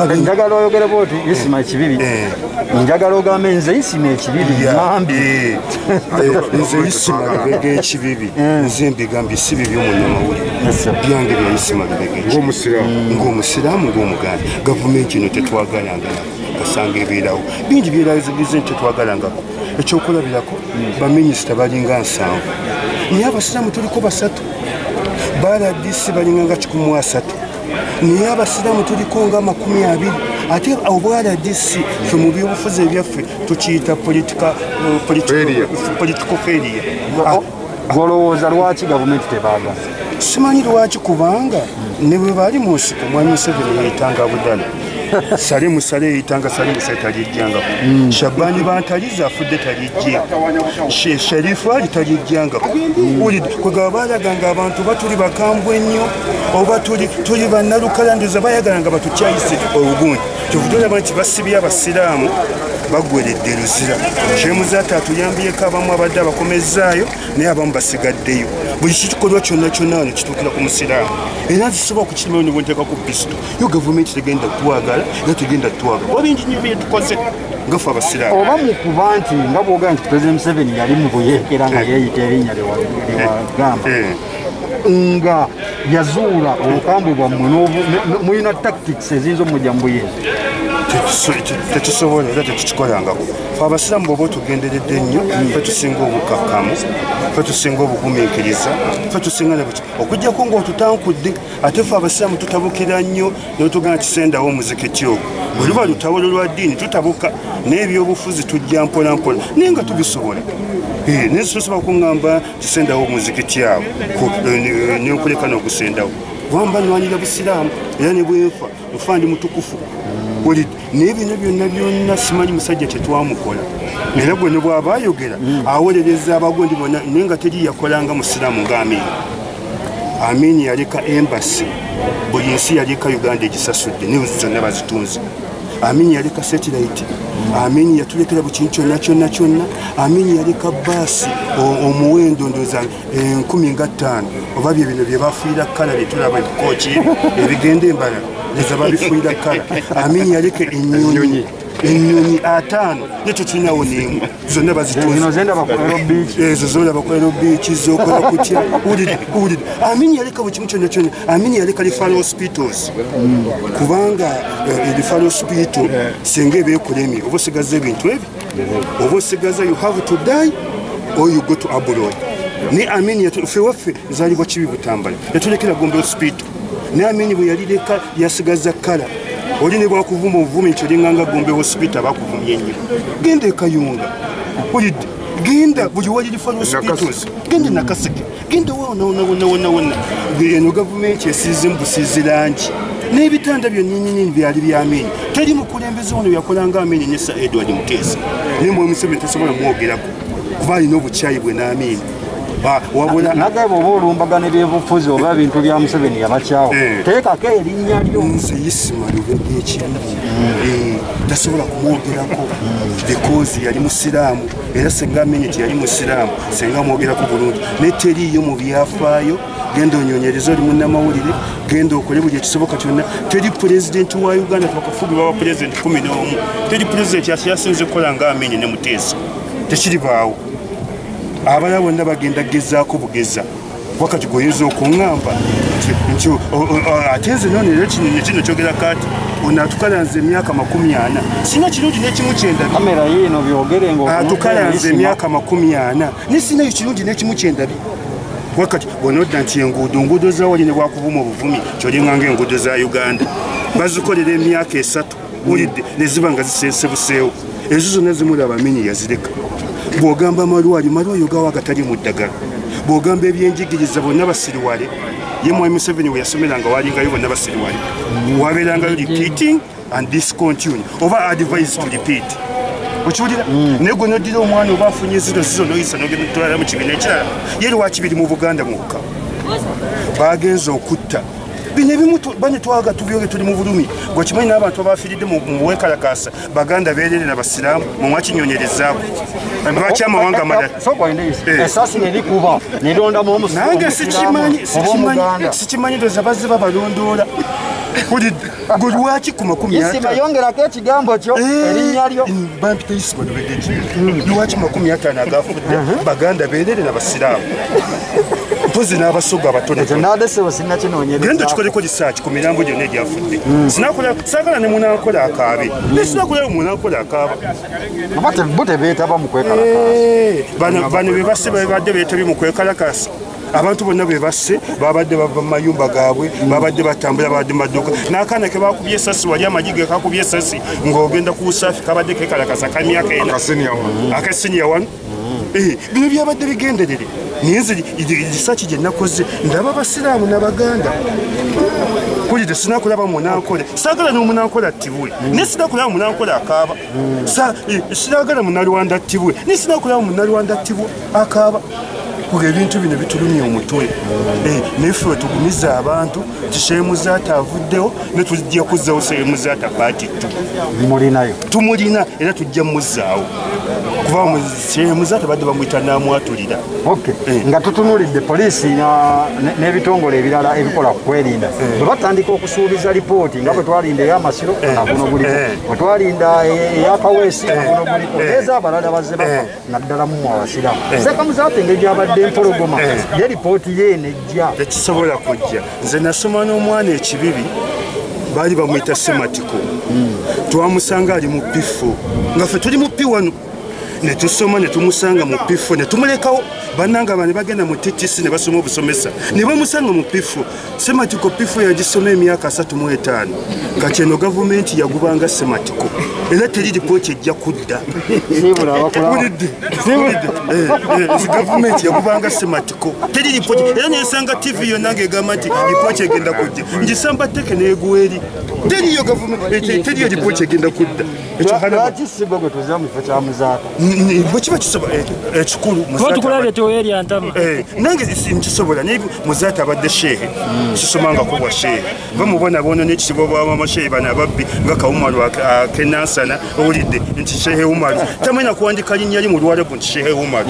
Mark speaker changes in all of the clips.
Speaker 1: Njagala oyogere bwoti Isima Ekibibi. Njagala ogambe nze Isima Ekibibi ngambi.
Speaker 2: Nze Isima Lubega Ekibibi. Nze mbigambye si bibi omunnamawulire. Byange bya Isima Lubega Ekibibi. Ng'omusiraamu ng'omuganda. Gavumenti eno tetwagalanga kasanga ebeerawo. Bingi byerabize nti tetwagalangako. Ekyokulabirako baminisita balinga 7. Naye abasiraamu tuliko 3. Ba RDC balinga nga 130. Naye abasiraamu tuliko nga 20. Ate obwa RDC ffe mu byobufuzi ebyaffe tukiyita political failure.
Speaker 1: Gw'olowooza lwaki gavumenti tebaagala?
Speaker 2: Simanyi lwaki kubanga ne bwe baali mu nsiko Mwami Museveni yayitanga Abudala. Salimu Saleh yayitanga Salimu Saleh talijjangako. Shabani Bantaliza afudde talijja. Sherifu Ali talijjangako. Kwegaba baalaganga abantu batuli bakambwe nnyo oba tuli bannalukalanduza bayagalanga batukyayise olugundi. Kyovudde olaba nti basibye abasiraamu baggweredde Luzira. Shemuzaata atuyambyeko abamu abadde abakomezzaayo naye abamu basigaddeyo. Buli kikolwa kyonna kyonna wano kituukira ku musiraamu. Era nzisobola okukirimayo ne bwe nteekako pisito. Yo gavumenti tegenda kutwagala era tegenda kutwagala. Kuba bingi nnyo bye tukoze nga ffe abasiraamu.
Speaker 1: Oba mu kuba nti nga bw'ogamba nti Pulezidenti Museveni yali mu buyeekera nga yeeyita erinnya lye wagamba. Nga yazuula obukambwe bwammwe mulina tactics eziyinza omujja mu buyinza.
Speaker 2: Tetusobola era tetukikolangako. Ffe abasiraamu bw'oba otugenderedde nnyo, ffe tusinga obukakkamu, ffe tusinga obugumiikiriza, ffe tusinga ne buki. Okuggyako ng'otutankudde, ate ffe abasiraamu tutabukira nnyo n'otugamba nti sendawo omuzikiti ogwo. Bwe luba lutalo lwa ddiini tutabuka n'ebyobufuzi tujja mpola mpola naye nga tubisobola. Naye tosobola kuŋŋamba kisendawo omuzikiti awo nenkuleka n'ogusendawo. Kubanga nnwanira busiraamu era ne bwe nfa nfa ndi mutukufu. Naye bino byonna byonna simanyi musajja tetwamukola. Era gwe ne bw'aba ayogera awolereza abagundi bonna naye nga teri yakolanga musiraamu nga Amini. Amini yaleka embassy buli nsi yaleka Uganda egisasudde naye zonna bazitunze. Amini yaleka satellite. Amini yatulekera buli kintu kyonna kyonna kyonna. Amini yaleka baasi omuwendo ndowooza 15,000 oba bye bino bye bafuuyira kkala bye tulaba ebikooki ebigenda embalala eza babifuuyira kkala. Amini yaleka ennyonyi 5 naye tetulinawo n'emu zonna bazitunze. Ezo zolaba ku Aero Beach z'okola kutya owulidde. Amini yaleka buli kimu kyonna kyonna. Amini yaleka referral hospitals kubanga referral hospital singa eba ekulemye oba osigaza ebintu ebi oba osigaza you have to die or you go to abroad. Ne Amini ffe waffe zaalibwa Kibi Butambala yatulekera Gombe hospital. Ne Amini bwe yalireka yasigaza kkala. Oli ne bwakuvuma obuvumi nti olinganga Gombe hospital bakuvumye nnyo. Genda e Kayunga. Owulidde. Genda buli wali referral hospitals. Genda Nakaseke. Genda wonna wonna wonna wonna wonna. Eno gavumenti esiize mu busiizi langi. N'ebitanda byonna byali bya Amini. Teri mukulembeze ono yakolanga Amini ne Sir Edward Mutesa. Naye Mwami Museveni tosobola mwogerako kuba alina obukyayi bwe n'Amini. Wabula
Speaker 1: nagamba oba olumbagana ebyobufuzi oba ebintu bya Museveni yabakyawo. Teekako erinnya lyo.
Speaker 2: Nze Isima Lubega Ekibibi tasobola kumwogerako because yali musiraamu era singa Amini teyali musiraamu singa amwogerako bulungi. Naye teriiyo mu byafaayo. Genda onyonyereze oli munnamawulire, genda okole buli ekisoboka kyonna. Teri pulezidenti wa Uganda twakafugibwa ba pulezidenti 11. Teri pulezidenti yasinze kukola nga Amini ne Mutesa. Tekiribaawo. Abalala bonna bagenda gezaako bugeza. Wakati gw'oyinza okuŋŋamba nti ate nze nno leero kino kyogera kaati ono atukalanze emyaka 40. Sina kirungi n'ekimu kyendabye.
Speaker 1: Kamera yiino byogere ng'otunudde
Speaker 2: Atukalanze emyaka 40 naye sinayo kirungi n'ekimu kyendabye. Wakati bw'onodda nti enguudo za wali ne bwakuvuma obuvumi kyolinganga enguudo za Uganda. Bazikolera emyaka 3 owulidde ne ziba nga zisensebuseewo. Ezo zonna zimulaba Amini yazireka. Bw'ogamba amalwaliro gawo agatali mu ddagala. Bw'ogamba ebyenjigiriza bonna basiriwale. Ye Mwami Museveni we yasomeranga walingayo bonna basiriwale. Wabeerangayo repeating and discontinue oba advised to repeat. Okiwulira? Naye gwe n'oddira omwana oba afunye ziro zizo n'oyisa n'ogenda otwala mu kibiina ekirala. Ye lwaki biri mu Buganda mwokka? Bagenze okutta. Bino ebimu bane twaga tubyoge tuli mu bulumi. Gwe kimanyi n'abantu abafiiridde mu bwekalakaasa Baganda beerere na Basiraamu mwe mwakinyonyerezaako. Lwaki amawanga amalala?
Speaker 1: Essasi ne likuba ne lirondamu
Speaker 2: Nange sikimanyi ndowooza bazze babalondoola. Gwe lwaki ku 50?
Speaker 1: Isima yongerako ekigambo kyo erinnya lyo.
Speaker 2: Bampita Isima Lubega Ekibiru. Lwaki 50 agafudde Baganda beerere n'Abasiraamu? Mpozi n'Abasoga abatono.
Speaker 1: Ekyo nabadde ssebo sinnakinoonyereza.
Speaker 2: Genda okikoleko research ku mirambo gyonna egyafudde. Saagala ne munankola akaabe. Ne sinakola munankola akaaba.
Speaker 1: Aba bo tebeetaba mu kwekalakaasa.
Speaker 2: Bano be basse babadde beetabye mu kwekalakaasa. Abantu bonna be basse babadde bava mu mayumba gaabwe, babadde batambula, babadde mu maduuka. N'akaana ke baakubye essasi wali amagi ge kakubye essasi ng'ogenda ku Busaafi kabadde keekalakaasa ka myaka ena. Aka senior one. Bino byabadde bigenderere. Naye nze research gye nakoze ndaba Abasiraamu n'Abaganda. Kulidde sinakulaba munankole. Saagala n'omunankole attibwe. Ne sinakulaba munankole akaaba. Sinaagala munnalwanda attibwe. Ne sinakulaba munnalwanda attibwe akaaba. Kuga ebintu bino bitulumya omutwe. Naye ffe tugumiza abantu nti Sheikh Muzaata avuddewo ne tujja kuzzaawo Sheikh Muzaata part 2.
Speaker 1: Mulinayo.
Speaker 2: Tumulina era tujja muzzaawo. Kuba Sheikh Muzaata badde bamuyita n'amwatulira.
Speaker 1: Okay. Nga tutunuulidde poliisi n'ebitongole ebirala ebikola ku kwerinda. Bwe batandika okusuubiza lipooti nga bwe twalinda ey'Amasiro nga guno guliko, bwe twalinda ey'Akaweesi nga guno guliko, n'ez'abalala bazze bafa naddala mu Abasiraamu. Sheikh Muzaata engeri gy'abadde empologoma ye lipooti ye enejja.
Speaker 2: Tekisobola kujja. Nze nasoma n'omwana ekibibi baali bamuyita Sematiko. Twamusanga ali mu P4 nga ffe tuli mu P1. Ne tusoma ne tumusanga mu P4 ne tumulekawo. Bannanga bane bagenda mu TTC ne basoma obusomesa ne bamusanga mu P4. Sematiko P4 yagisoma emyaka 35. Kati eno gavumenti yagubanga Sematiko era teri lipooti ejja kudda. Gavumenti yagubanga Sematiko teri lipooti era nesanga TV yonna ng'egamba nti lipooti egenda kujja. Ngisamba tteke n'egwa eri. Teriyo gavumenti teriyo lipooti egenda kudda.
Speaker 1: Lwaki si gwe gwe tuzza mu kifo kya Muzaata?
Speaker 2: Bwe kiba kisobola ekikulu nange nkisobola naye Muzaata abadde shehe sisomangako bwa shehe bamubona bono n'ekitiibwa bwa bamashehe bano ababbi nga Kawumalu akenansana owulidde nti Shehe Umaru tamanya kuwandika linnya li mu Luwarabu nti Shehe Umaru.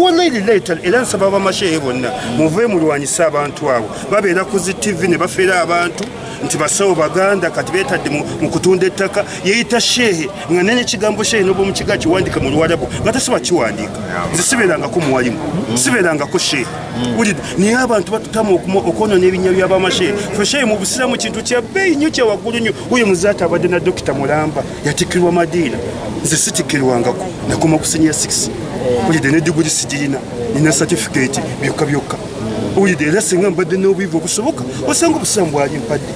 Speaker 2: Wallahi lillahi era nsaba bamashehe bonna muve mulwanyise abantu abo babeera ku zi TV ne bafeera abantu nti basawo Baganda kati beetadde mu kutunda ettaka yeeyita shehe nga nene ekigambo shehe n'obwomukiga kiwandika mu Luwarabu nga tasobola kiwandiika. Nze sibeerangako muwalimu, sibeerangako shehe. Naye abantu batutamu okwonoona ebinnya by'abamashehe. Ffe shehe mu Busiraamu kintu kya bbeeyi nnyo kya waggulu nnyo. Oyo Muzaata abadde na Dokita Mulamba yatikkirwa Madiina. Nze sitikkirwangako nakoma ku senior 6. Owulidde ne diguli sigirina, nina certificate byokka byokka. Owulidde era singa mbadde n'obuyivu obusoboka osanga Obusiraamu bwali mpadde.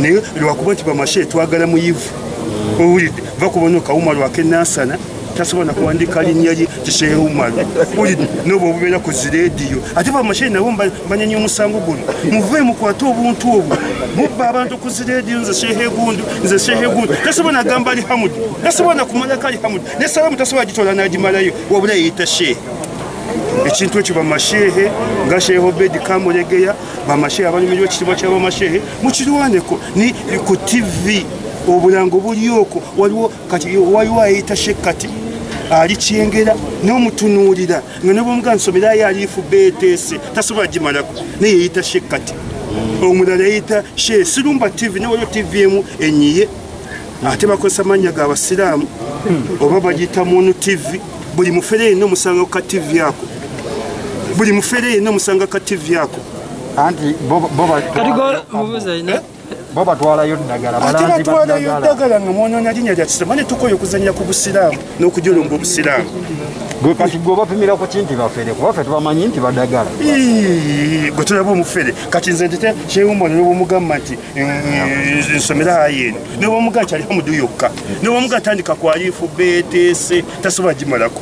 Speaker 2: Naye lwakuba nti bamashehe twagala muyivu. Owulidde va kubona Kawumalu akenansana tasobola kuwandika linnya lye ti Shehe Umaru. Owulidde n'obwo obubeera ku zireediyo. Ate bamashehe nabo banyenye omusango guno. Muve mukwate obuntu obwo. Mubba abantu ku zireediyo nze Shehe Gundu, nze Shehe Gundu. Tasobola nagamba Ali Hamudu. Tasobola kumalako Ali Hamudu. Ne salaamu tasobola gitoola n'agimalayo wabula yeeyita shehe. Ekintu ekyo bamashehe nga Shehe Obedi Kamulegeya, bamashehe abalumirwa ekitiibwa ky'abamashehe mukirwaneko. Ni ku TV obulango buli okwo waliwo kati waliwo ayita Sheikh kati ali Kyengera n'omutunuulira nga ne bw'omugaa nsomerayo aliifu BTS tasobola gimalako naye yeeyita Sheikh kati. Omulala yeeyita Sheikh Sirumba TV ne waliwo TV emu enyiye ate bakozesa mannya g'Abasiraamu oba bagiyita Munu TV. Buli mufere yenna omusanga ku TV ako. Buli mufere yenna omusanga ku TV ako.
Speaker 1: Anti bo batwalayo ddagala,
Speaker 2: ate batwalayo ddagala nga mwonoona linnya lya Kisiraamu. Mane tukoye okuzannyira ku Busiraamu n'okujolonga Obusiraamu.
Speaker 1: Gwe kati gwe bapimira ku ki nti bafere kuba ffe tubamanyi nti badagala.
Speaker 2: Gwe tulaba omufere kati nze ntete Shehe Umaru ne bw'omugamba nti nsomera hayi eno ne bw'omugamba nti ali Hamudu yokka ne bw'omugamba tandika ku aliifu BTS tasobola gimalako.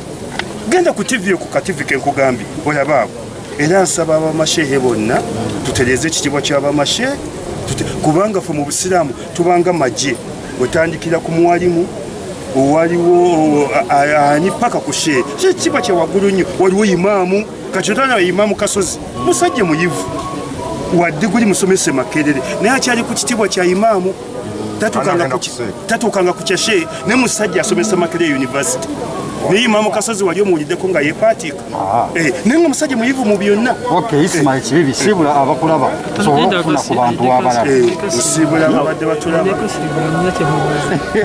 Speaker 2: Genda ku TV ku kativi ke nkugambye olaba abo. Era nsaba abamashehe bonna tutereeze ekitiibwa ky'abamashehe kubanga ffe mu Busiraamu tubanga magye. Otandikira ku muwalimu waliwo ani paka ku shehe. Shehe kiba kya waggulu nnyo. Waliwo imaamu kati otandika imaamu Kasozi musajja muyivu wadde guli musomese Makerere naye akyali ku kitiibwa kya imaamu tatuukanga ku kya shehe ne musajja asomesa Makerere University. Naye Imaamu Kasozi wali omuwuliddeko nga yeepaatiika. Naye nga omusajja muyivu mu byonna.
Speaker 1: Okay, Ismail Kibibi, siibula abakulaba tusobole okufuna ku bantu abalala.
Speaker 2: Siibula ababadde batulaba.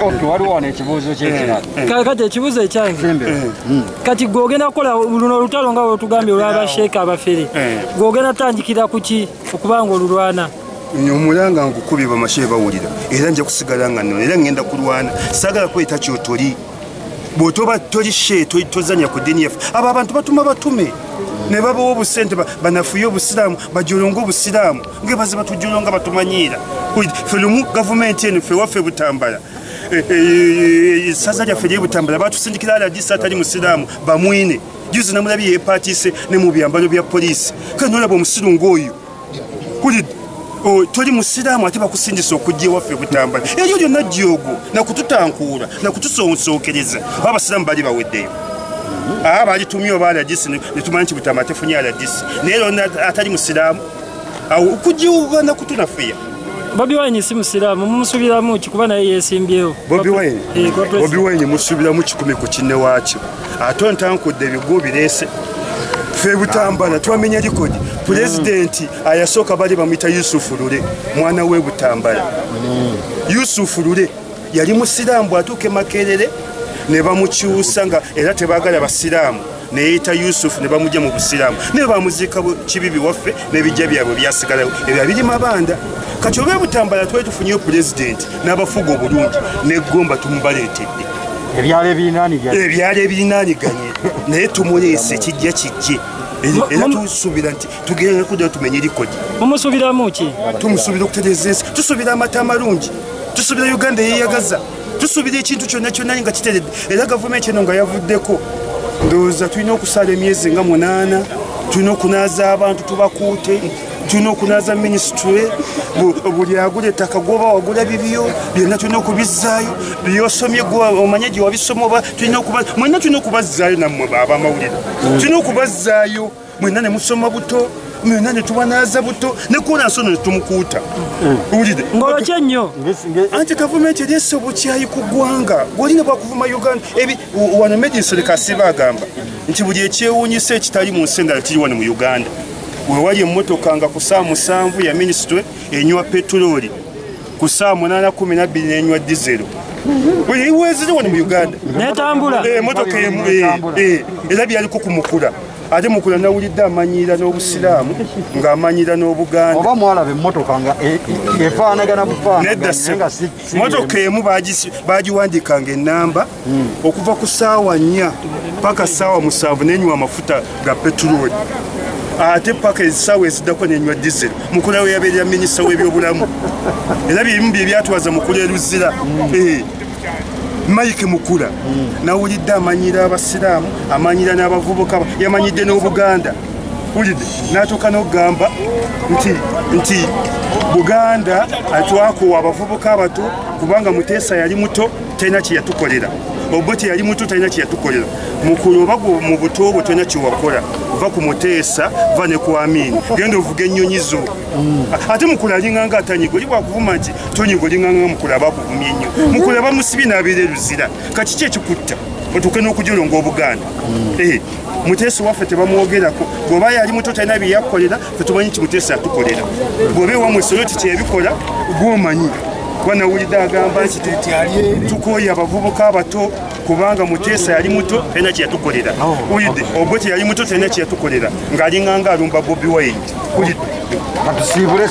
Speaker 1: Okay, waliwo wano ekibuuzo kyekirala.
Speaker 3: Kati ekibuuzo ekyange. Kati gwe ogenda kukola luno olutalo nga bwetugambye olw'abasheeka abafere. Gwe ogenda tandikira ku ki okubanga olulwana?
Speaker 2: Omulanga ngukubye bamashehe bawulira era nja kusigala nga nno era ngenda kulwana. Saagala kweyita kyotoli. Bw'otoba toli shehe tozannya ku ddiini yaffe. Abo abantu batuma batume ne babawa obusente banafuye obusiraamu bajolonge obusiraamu ngebaze batujolonga batumanyiira. Ffe lumu gavumenti eno ffe waffe Butambala, essaza lyaffe ly'e Butambala batusindikira aladisi atali musiraamu bamwine. Juzi namulabye yeepaatiise ne mu byambalo bya poliisi. Kale n'olaba omusiru ng'oyo toli musiraamu ate bakusindisa okujja ewaffe Butambala. Eryo lyonna jjoogo nakututankuula nakutusonsookereza. Oba abasiraamu bali baweddeyo. Baalitumye oba aladisi ne tumanya nti Butambala tefunye aladisi. Naye lonna atali musiraamu awo okujja Uganda kutunafuya.
Speaker 3: Bobi Wine si musiraamu, mumusuubiramu ki kuba naye yeesimbyewo?
Speaker 2: Bobi Wine? Bobi Wine musuubiramu 1 ku kinne waakyo. Ate ntankudde ebigo bireese. Ffe Butambala twamenya likodi. Pulezidenti ayasooka bali bamuyita Yusufu Lule, mwana we Butambala. Yusufu Lule yali musiraamu bw'atuuka e Makerere ne bamukyusa nga era tebaagala basiraamu. Neyita Yusufu ne bamugya mu busiraamu. Ne bamuziika Kibibi waffe n'ebijja byabwe byasigalawo. Ebyo biri Mabanda. Kati olw'e Butambala twali tufunyeyo pulezidenti n'abafuga obulungi n'eggomba tumubaleetedde.
Speaker 1: Ebyalo ebirinaaniganye.
Speaker 2: Ebyalo ebirinaaniganye. Naye tumuleese kijja kijje. Era tusuubira nti tugenda kuddayo tumenye likodi.
Speaker 3: Mumusuubiramu ki?
Speaker 2: Tumusuubira okutereeza ensi. Tusuubira amata amalungi. Tusuubira Uganda eyeeyagaza. Tusuubira ekintu kyonna kyonna nga kiteredde. Era gavumenti eno nga yavuddeko. Ndowooza tulina okusala emyezi nga 8, tulina okunaaza abantu tubakuute, tulina okunaaza minisitule, buli agula ettaka gwoba wagula bibyo, byonna tulina okubizzaayo, by'osomye gwe omanye gye wabisoma oba tulina okuba, mwenna tulina okubazzaayo nammwe ab'amawulire. Tulina okubazzaayo, mwenna ne musoma buto, mwenna ne tubanaaza buto, ne koolaasi ono ne tumukuuta. Owulidde?
Speaker 3: Ngolo ki ennyo?
Speaker 2: Anti gavumenti ereese obukyayi ku ggwanga. Gw'olina bwakuvuma Uganda. Wano Medison Kasiba agamba nti buli ekyewuunyisa ekitali mu nsi endala kiri wano mu Uganda. We wali emmotoka nga ku ssaawa 7 ya minisitule enywa petulooli, ku ssaawa 8:12 n'enywa dizero. Weeziri wano mu Uganda.
Speaker 3: N'etambula.
Speaker 2: Emmotoka era byaliko ku Mukula. Ate Mukula nawulidde amanyiira n'Obusiraamu ng'amanyiira n'Obuganda.
Speaker 1: Oba mwalaba emmotoka nga efaanagana bufaanagana.
Speaker 2: Mmotoka emu bagiwandiikanga ennamba okuva ku ssaawa 4 paka ssaawa 7 n'enywa amafuta ga petulooli. Ate paka essaawa eziddako n'enywa dizero. Mukula we yabeerera minisita w'ebyobulamu. Era byebimu bye byatwaza Mukula e Luzira. Mike Mukula nawulidde amanyira abasiraamu, amanyira n'abavubuka, yamanyidde n'Obuganda. Wulidde n'atuuka n'okugamba nti Buganda atwakowa abavubuka abato kubanga Muteesa yali muto talina kye yatukolera. Obote yali muto talina kye yatukolera. Mukulu oba mu buto bwo tolina kye wakola. Va ku Muteesa, va ne ku Amini. Genda ovuge ennyonyi zo. Ate Mukulu alinganga atanyiga, oli bwakuvuma nti tonyiga olinganga Mukulu aba akuvumye nnyo. Mukulu aba musibye n'abeera e Luzira. Kati ki ekikutta? Otuuke n'okujolonga Obuganda. Muteesa waffe tebamwogerako. Bw'oba yali muto talina bye yakukolera, ffe tumanyi nti Muteesa yatukolera. Bw'oba ewammwe Soroti kyeyabikola, gw'omanyi. Wanawulidde agamba nti tukooye abavubuka abato kubanga Muteesa yali muto talina kye yatukolera. Wulidde Obote yali muto talina kye yatukolera ng'alinganga alumba Bobi Wine. Wulidde.
Speaker 1: Katusiibule.